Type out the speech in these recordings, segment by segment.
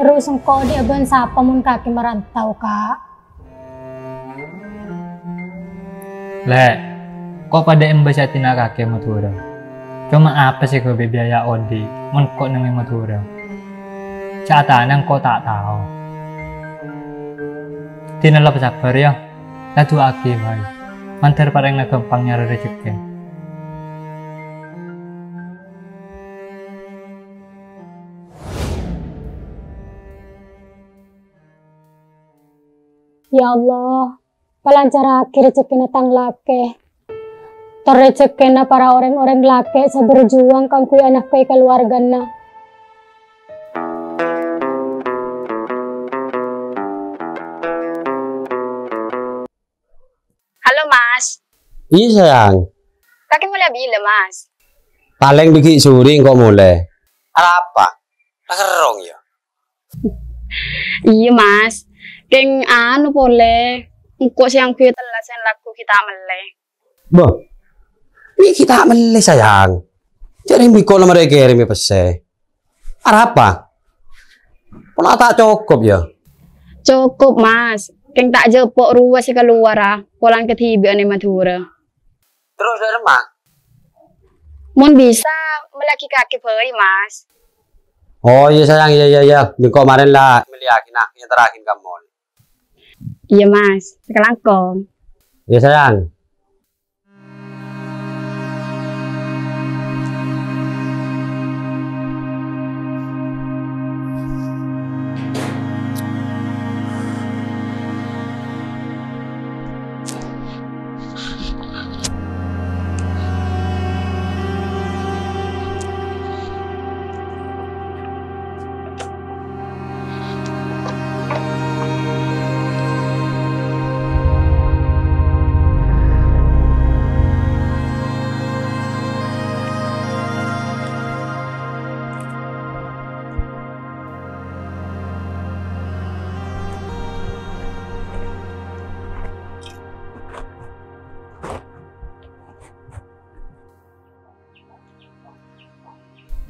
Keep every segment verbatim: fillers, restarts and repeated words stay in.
Terros engko' odi' bân sapa mon kakè marantau, Ka'? Lè', ko' padâ èmbâsè atèna kakè Madhurâ. Coma apa sè èghâbây biaya odi' mon ko' neng è Madhurâ? Ca'na engko' ta' tao. Dina la sabbhâr, yâ. La du'aaghi bhâi. Mandhâr parèngana ghâmpang nyarè rejhekkè. Ya Allah, palancarraghi rejhekkèna tang lakè. Tor rejhekkèna para orèng-orèng lakè sè berjuang kaangghuy anafkahi kaluwargana. Halo, Mas. Iyâ, sayang. Kakè molè bilâ, Mas? Palèng bi' ghi' sorè engko' molè. Arapa? La kerrong, yâ? Iyâ, Mas. Kèng anu polè, engko' sè angghuy tellasân lagghu' ghi' ta' mellè. Bâh, mi' ghi' ta' mellè, sayang. Jhâ' rèng bi' engko' la marè kèrèmè pèssè. Arapa? Pola ta' cokop, yâ? Cokop, Mas. Kèng ta' jhâpo' rowa sè kalowara, polana kadhibi'ân è Madhurâ. Terros dâ' remma? Mon bisa, mellèaghi kakè bhâi, Mas. Oh, iyâ, sayang, iyâ, iyâ, iyâ. Bi' engko' marèn la mellèaghina, èntarraghin ka mall. Iyâ, Mas. Sakalangkong. Iyâ, sayang.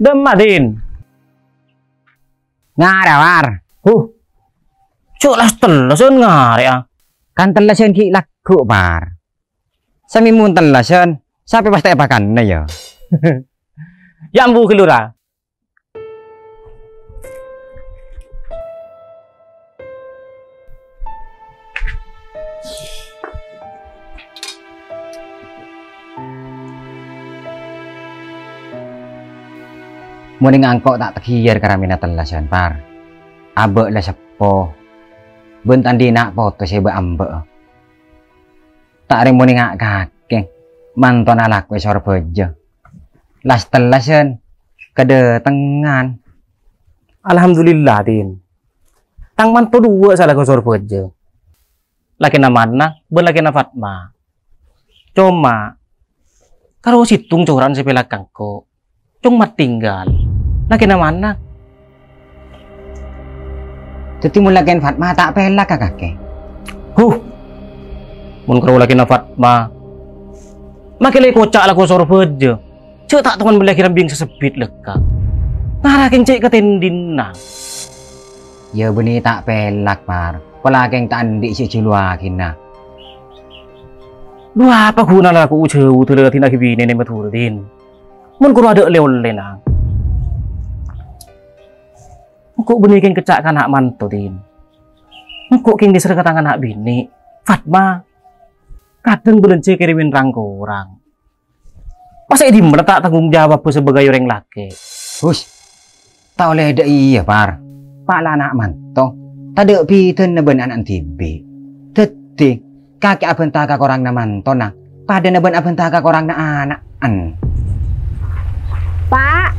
Dâ'emma, Din? Ngarè', Par. Huh. Cok, la tellasân ngarè'a. Kan tellasân ghi' lagghu', Par. Samè mon tellasân, sapè pas ta' èpakanna, yâ? Yâ ambu, ghâllu ra. Mon engko' ta' tagiyâr ka ramèna tellasân, Par. Abâ' la seppo, bân ta' andi' na' poto sè bâ'-ambâ'â. Ta' rèng mon enga' kakè, mantona lagghu' è Sorbhâjâ. La tellasân, kadâtengngan. Alhamdulillah, Din. Tang manto duwâ' sè lagghu' è Sorbhâjâ. Lakèna Manang bân lakèna Fatma. Coma, karo sèttong cora'an sè pèlak ka engko'. Cong matinggal. Lakèna Manang. Dhâddhi mon lakèna Fatma ta' pèlak ka kakè. Huh. Mon karo lakèna Fatma. Makè la èkoca' lagghu' è Sorbhâjâ. Jhâ' ta' toman mellèaghi rambing sè sebbit lekka'. Ngara kèng cè' katèndhinna. Yâ bânnè ta' pèlak, Par. Pola kèng ta' andi' sè èjhâluwaghina. Dhu apa ghunana lagghu' jhâu dâlâ dina'aghi binèna Madhurâ, Din? Mon koro adâ' lè-ollèna. Engko' bânnè kèng kèca' ka na' manto, Din. Engko' kèng dhisèr ka tang ana' binè', Fatma. Kadhâng bâlânjhâ kèrèmè rang-korang. Masa è dimma ta' tanggung jawab sebagai orèng lakè'? Hus, ta' ollè dâ' iyâ, Par. Pa' la ana' manto, tadâ' bhidhâna bân ana' dhibi'. Dhâddhi, kakè abhânta ka korangna mantona, padâna bân abhânta ka korangna ana'en. Pa'.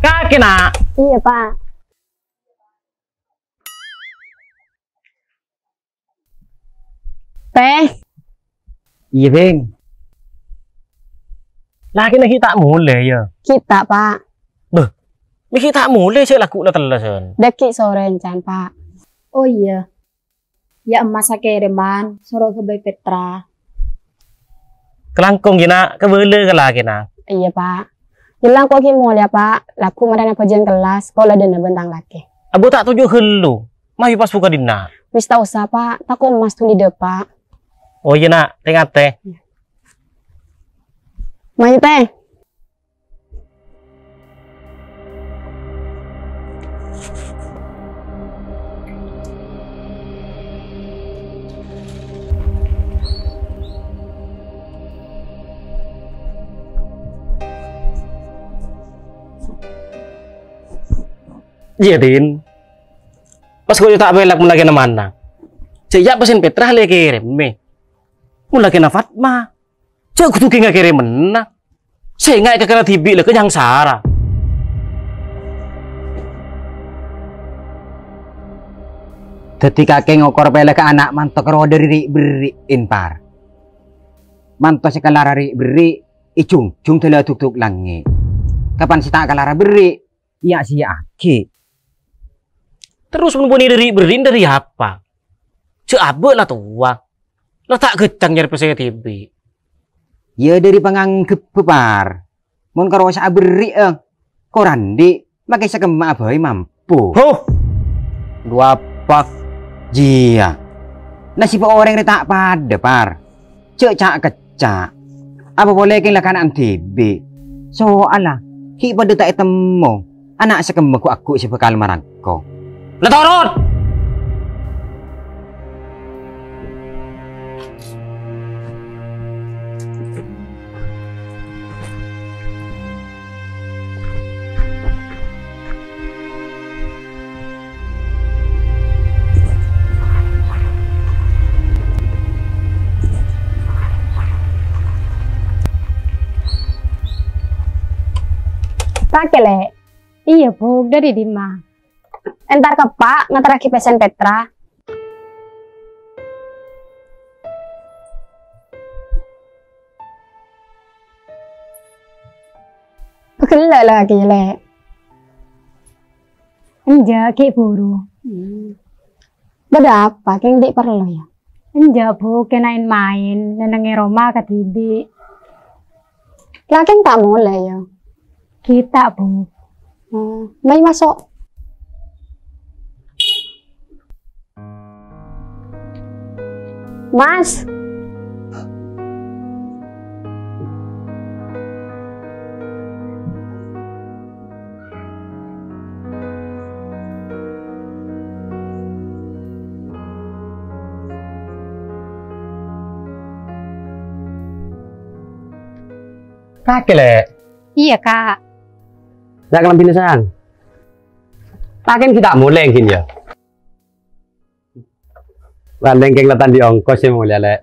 Kakè, Na'. Iyâ, Pa'. Pè. Iyâ, Bhing. Lakèna ghi' ta' molè, yâ? Ghi' ta', Pa'. Bâh, mè' ghi' ta' molè, cè' lagghu'na tellasân. Dâgghi' sorè èncan, Pa'. Oh, iyâ. Yâ, emma sakèrèman, soro ghâbây pètra. Kalangkong, yâ, Na', kabâlâ ka lakèna. Iyâ, Pa'. Ghellâ' engko' ghi' molèya, Pa'. Lagghu' marèna bhâjâng kellas, kaulâ dhâna bân tang lakè. Abâ' ta' toju' ghâllu. Mayu pas buka dinna'. Wis ta' osa, Pa'. Tako' Mas dhuli dâpa'. Oh iyâ, Na'. Tè-ngatè. Mayu, Tè. Iyâ, Din. Pas koyo ta' pèlak mon lakèna mennang. Jâ' iyâ pèssèna Petra la èkèrèmè. Mon lakèna Fatma, jâ' kodhu ghi' ngakèrèm mennang. Sènga' è kakèna dhibi' la kennyangsara. Dhâddhi kakè ngokor pèlakka ana' manto karo dhâri ri'-berri', Par. Manto sè kalara ri'-berri', èjhungjhung dâlâ dhukdhuk langngè'. Kapan sè ta' kalara berri', iyâ-sèya'aghi. Terros mon bânnè dhâri berri' dhâri apa? Jâ' abâ' la towa. La ta' ghâccang nyarè pèssè dhibi'. Iyâ dhâri panganggebbhâ, Par. Mon karosa'a berri'â, korang andi', makè sakemma'a bhâi mampo. Huh! Dhu apa? Jiyâ. Nasibbhâ orèng rè ta' padâ, Par. Jâ' ca'-kecca'. Apa polè kèng la kana'an dhibi'. Soalla ghi' padâ ta' ètemmo ana' sakemma ghu'-agghu' sè bhâkal marangko. La torot! Kakè, Lè'. Iyâ, Bu', dhâri dimma? Entar ka Eppa', ngaterraghi pèssèna Petra. Ghellâ' la, Ki, Lè'. Enjâ', ghi' buru. Hmm. Bâdâ apa, kèng andi' parlo, yâ? Enjâ', Bu', kèng maèn-maèn, neng-enneng è roma kadhibi'. La kèng ta' molè, yâ? Ghi' ta', Bu'. Hmm, mayu maso'. Mas. Kakè, Lè'. Iyâ, Ka'. Yâ, kalambhina, Sayang. Kakè ghi' ta' molè, ghi, yâ? Palèng kèng la ta' andi' ongkos sè molèya, Lè'.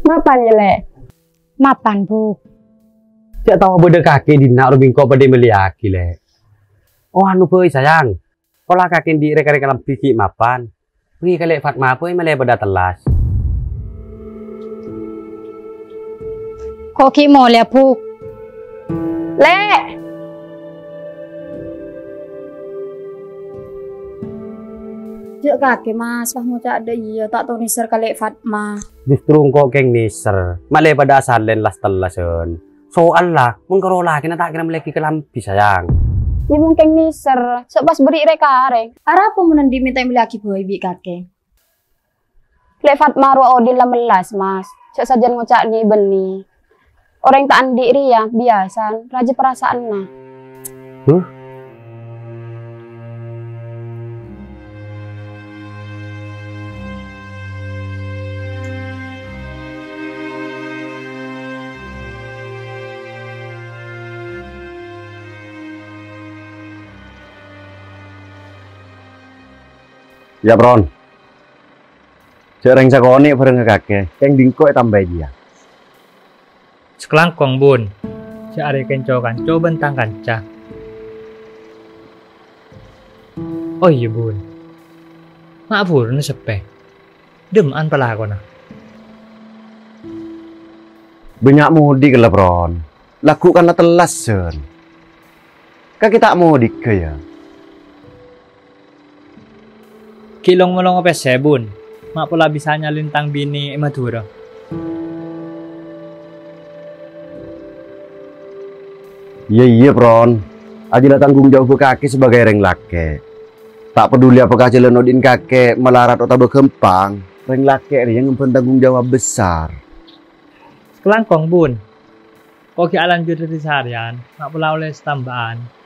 Mapan, yâ, Lè'? Mapan, Bu'. Jâ' tao bâdâ kakè dinna' orèng bengko padâ mellèyaghi, Lè'. Oh, anu bhâi, Sayang. Pola kakè andi' rè-karè kalambhi ghi' mapan. Bâghi ka Lè' Fatma bhâi malè padâ tellas. Ko' ghi' molèya, Bu'. Lè'! Jâ' kakè, Mas, pas ngoca' dâ' iyâ ta' tao nèser ka Lè' Fatma. Justru engko' kèng nèser, malè padâ asalèn las-tellasan. Soalla, mon karo lakèna ta' kèra mellèyaghi kalambhi, Sayang. Yâ, mon kèng nèser, sè pas berri' rè-karè. Arapa mon andi' mènta èmellèyaghi bhâi bi' kakè? Lè' Fatma rowa odi' la mellas, Mas. Jâ' sajân ngoca' nè-bânnè. Orèng ta' andi' rèya biyasana rajâ parasaanna. Huh? Yâ, Pron. Jâ' rèng sakonè' bhâreng ka kakè, kèng bi' engko' ètambâi jiyâ. Sakalangkong, Bun. Jâ' arè kanco-kanco bân tang kanca. Oh iyâ, Bun. Ma' buruna seppè. Dhimman palakona. Bânnya' modi ghellâ', Pron. Lagghu' kan la tellasan. Kakè ta' modighâ, yâ. Ghi' long-molongo pèssè, Bun. ma' pola bisa nyalèn tang binè è Madhurâ. Iyâ, iyâ, Pron. Ajâ la tanggung jawab kakè sebagai rèng lakè'. Ta' peduli apakah jhâlân odi'na kakè malarat otabâ ghâmpang, rèng lakè' rèya ngemban tanggung jawab besar. Sakalangkong, Bun. Ko' ghi' alanjut dhâri sarèyan, ma' pola ollè satamba'an.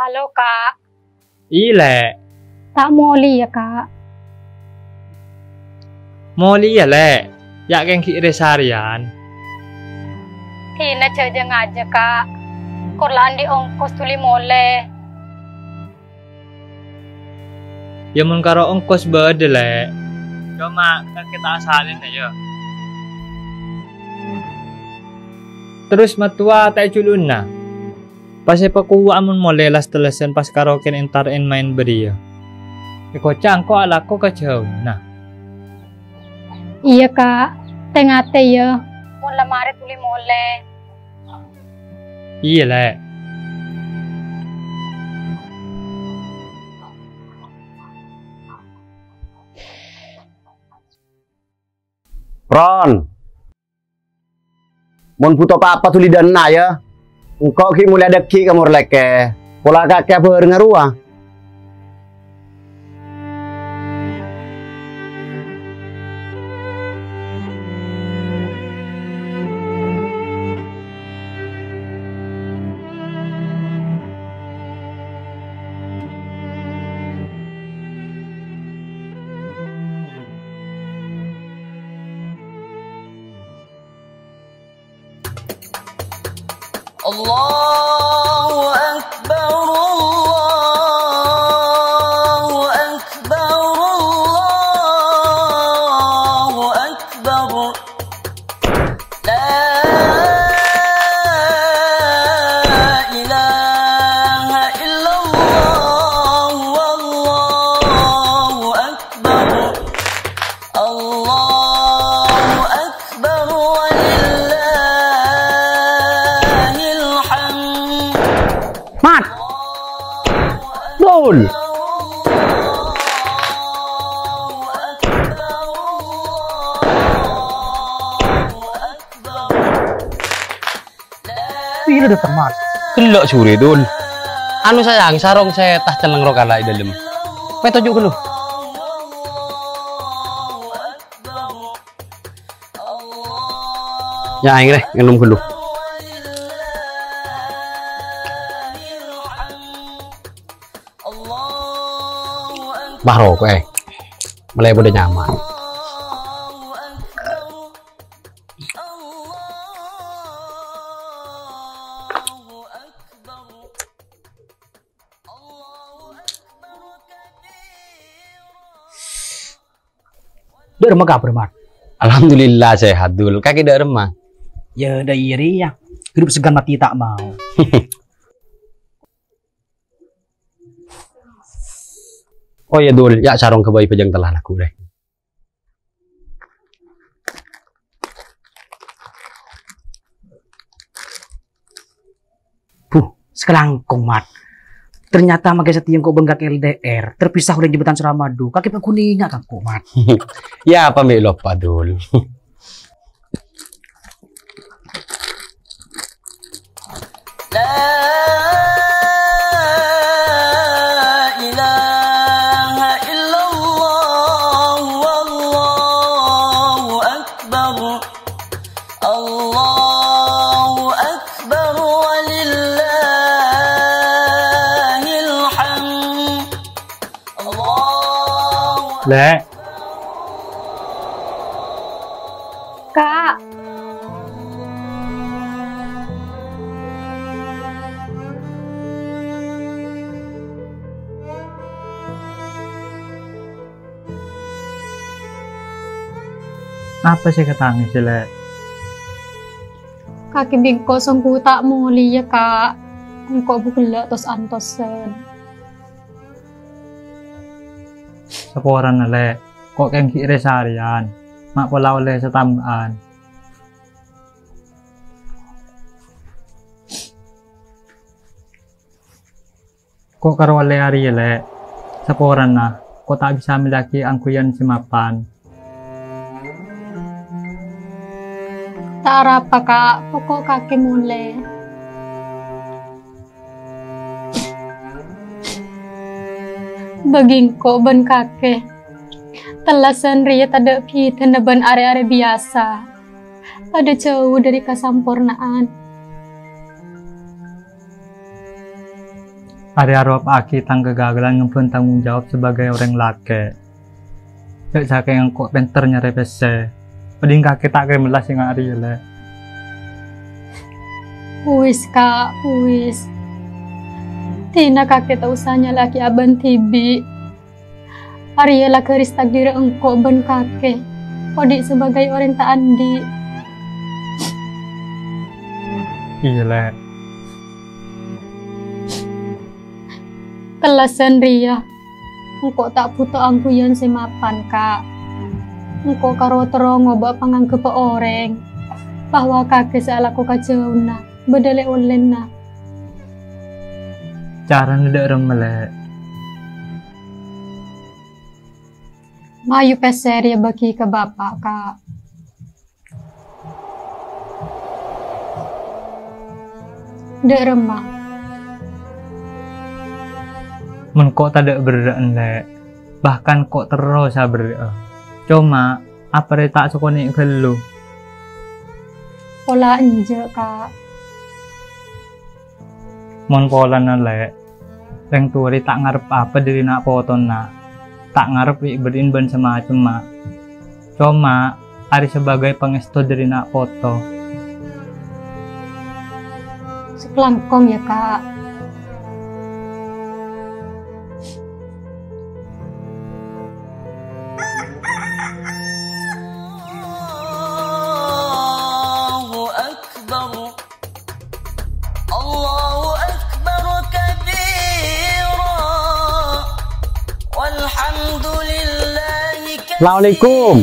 Halo, Kak. Iyâ, Lè'. Ta' molè, yâ, Kak. Molè, yâ, Lè'. Yâ' kèng ghi' rè-sarèyan. Dinah jhâ' jhâ-ngajhâ, Kak. Kor la andi' ongkos dhuli molè. Yâ, mon karo ongkos bâdâ, Lè'. Coma kakè ta' asalèna, yâ. Terros mattowa ta' èjhuluna. Pas èpakowa mon molè las-tellasan pas karo kèng entar en-maen bâriyâ. Èkoca' engko' alako ka jhâuna. Iyâ, Kak. Tè-ngatè, yâ. Mon la marè dhuli molè. Iyâ, Lè'. Pron. Mon bhuto pa-apa dhuli dâ' enna', yâ. Engko' ghi' molè adâggi' ka morlèkè. Pola kakè abhârengnga rowa. Allahu Akbar, Allahu Akbar, Allahu Akbar. La ilaha illallah, wallahu akbar. Allahu Akbar walillahil hamd. Mat. Dul. Pila dâteng, Mat? Gellâ' jhuriyâ, Dul. Anu, sayang, sarong sè ta' cellèng rowa kala' è dâlem. Mè' toju' ghâllu. Yâ, aèng rè, ngènom ghâllu. Bâh, roko', eh. Mèlè bâdâ nyaman. Dâ' remma kabhâr, Mat? Alhamdulillah, sehat, Dul. Kakè dâ' remma? Yâ, dâ' iyâ rèya. Ghârup sèghân matè ta' mao. Oh, yâ, Dul. Yâ, sarong ghâbây bhâjâng tella lagghu, rè. Buh, sakalangkong, Mat. Ternyata makè satèya engko' bengkak L D R, terpisah oleh jembatan Suramadu. Kakè paghun ènga' ka engko', Mat. Yâ, apa mè' loppa, Dul? La ilaha illallah, wallahu akbar. Allahu akbar, walillahil hamd. Allahu Lè'. Kak. Napa sè èkatangèsè, Lè'? Kakè bi' engko' songgu ta' molèya, Ka'. Engko' bu ghellâ' tos-antosan. Saporana, Lè'. Ko' kèng ghi' rè-sarèyan. Ma' pola ollè satamba'an. Ko' karo ollè arèya, Lè'. Saporana, ko' ta' bisa mellèyaghi angghuyan sè mapan. Ta' arapa, Ka'. Poko' kakè molè. Bagi engko' bân kakè, tellasan rèya tadâ' bhidhâna bân arè-arè biyasa. Padâ jhâu dâri kasamporna'an. Arè aropa'aghi tang kagagalan ngembhân tanggung jawab sebagai orèng lakè'. Jhâ' sakèng engko' pènter nyarè pèssè, pading kakè ta' kèra mellas sènga' rèya, Lè'. Uwis, Ka', uwis. Dina kakè ta' osa nyala'aghi abâ'na dhibi'. Arèya la garis takdirra engko' bân kakè, odi' sebagai orèng ta' andi'. Iyâ, Lè'. Tellasan rèya, engko' ta' bhuto angghuyan sè mapan, Ka'. Engko' karo terro ngoba'a panganggebbhâ orèng bahwa kakè sè alako ka jhâuna bâdâ lè-ollèna. Carana dâ' remma, Lè'? Mayu pèssè rèya bâgi ka bapa', Ka'. Dâ' remma. Mon ko' tadâ' berrâ'ân, Lè', bahkan ko' terro saberrâ'â. Coma, apa rè ta' sakonè' ghâllu? Pola enjâ', Ka'. Mon polana, Lè', rèng towa rè ta' ngarep apa dâri na' potona, ta' ngarep ri'-bâri'na bân samacemma. Coma, arè sebagai pangèsto dâri na' poto. Sakalangkong, yâ, Ka'. Allahu Akbar. Allahu Akbar kabira. Walhamdulillahi katsira. Assalamualaikum.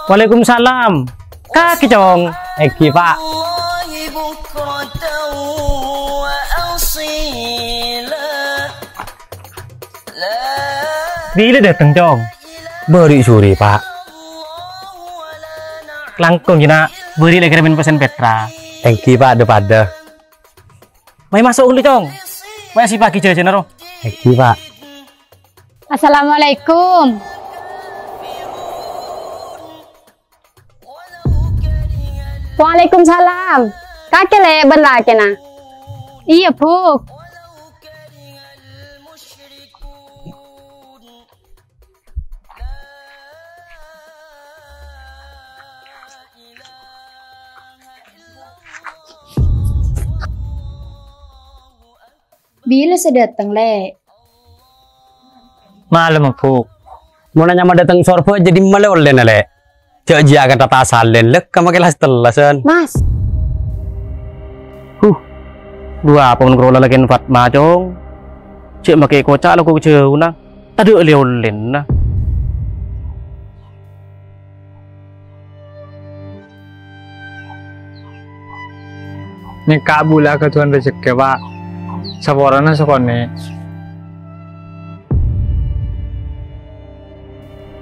Waalaikumsalam. Kakè, Cong. Èngghi, Pak. Allahi bukratan wa asila. Bilâ dâteng, Cong? Bâri' sorè, Pak. Langkong, jâ, Na'. Bâri' la kèrèmèn pèssèna Petra. Èngghi, Pak, dâ-padâ. Mayu maso' ghâllu, Cong. Mayu sè paghi jhâjhâna, ro. Èngghi, Pak. Assalamualaikum. Waalaikumsalam. Kakè, Lè', bân lakèna? Iyâ, Bu'. Bilâ sè dâteng, Lè'? Malem, Bu'. Mon nyama dâteng sorbhâ, jâ' dimma lè-ollèna, Lè'? Jâ' jiyâ akanta ta' salèn, lè', ka makè la satellasan. Mas. Huh. Dhu apa mon karo lalakèna Fatma, Cong? Jâ' makè koca' la ko' jhâuna. Tadâ' lè-ollèna. Nyèngka' bulâ ghâdhuwân rejhekkè, Pak. Saporana sakonè'.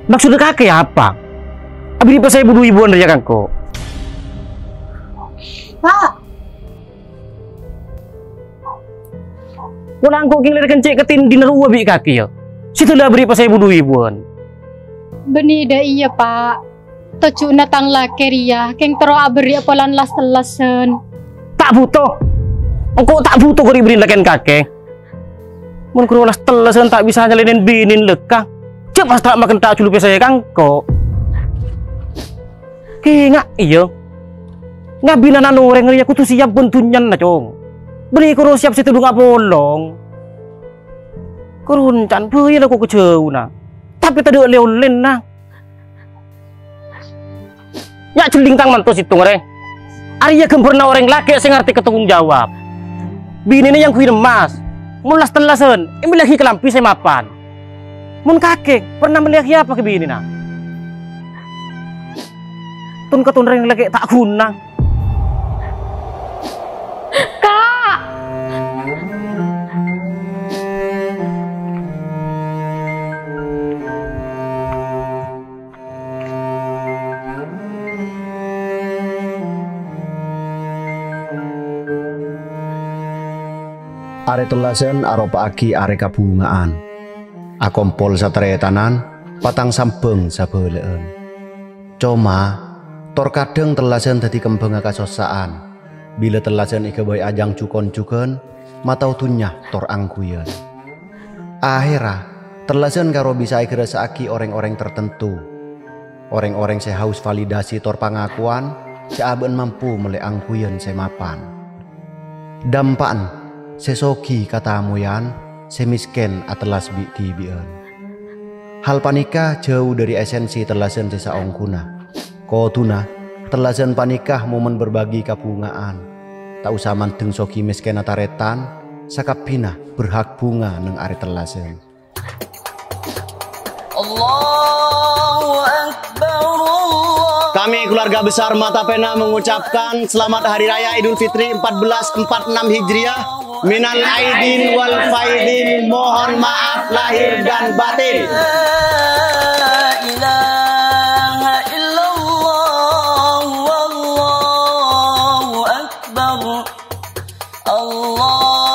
Maksodda kakè apa? Abâri' pèssè bâdhu èbuwân rèya ka engko'. Pak. Pola engko' kèng lèrè kencè' ka tindhina rowa bi' kakè, yâ. Sè dâlla abâri' pèssè bâdhu èbuwân. Bânnè dâ' iyâ, Pak. Tojjhuna tang lakè rèya kèng terro abârri'â polana la satellasan. Ta' bhuto. Engko' ta' bhuto ghâri' bârri'na lakèna kakè. Mon ghuru la satellasan ta' bisa nyalènèn binèna lèkka, jhâ' pas ta' makèn ta' jhulu pèssè ka engko'. Kènga' iyâ. Ngabinana orèng rèya kodhu siyap bân dhunnyana, Cong. Bânnè ghuru siyap sè todhung apolong. Ghuru encan bhâi la ko' kajhâuna. Tapè tadâ' lè-ollèna. Nya' jhelling tang manto sèttong, rè. Arèya ghâmbhârânna orèng lakè' sè ngartè ka tanggung jawab. Binèna èyangghuy emmas. Mon las-tellasan, èmellèaghi kalambhi sè mapan. Mon kakè, pernah mellèaghi apa ka binèna? Ton-katon orèng lakè' ta' ghuna. Ka'! Arè tellasan aropa'aghi arè kabhunga'an. Akompol sataretanan, patang sambhâng sabhâlâ'ân. Coma, tor kadhâng tellasan dhâddhi kembhângnga kasossa'an. Bilâ tellasan èghâbây ajâng jhu-kon-jhughân, matao dhunnya tor angghuyan. Ahèrra, tellasan karo bisa èghârâssa'aghi orèng-orèng tartemto. Orèng-orèng sè haus validasi tor pangakowan sè abâ'na mampo mellè angghuyan sè mapan. Dampa'na, sè soghi katamoyan, sè mèskèn atellas bi'-dhibi'ân. Hal panèka jhâu dhâri èsensi tellasan sè saongghuna. Kodhuna, tellasan panèka momen berbagi kabhunga'an. Ta' osa mandeng soghi mèskènna tarètan, sakabbhina berhak bhunga neng arè tellasan. Allahu Akbar, Allah. Kami keluarga besar Matapena mengucapkan selamat Hari Raya Idul Fitri empat belas empat enam Hijriah. Minal aidin wal faidin, mohon maaf lahir dan batin. La ilaha illallah, wallahu akbar. Allah.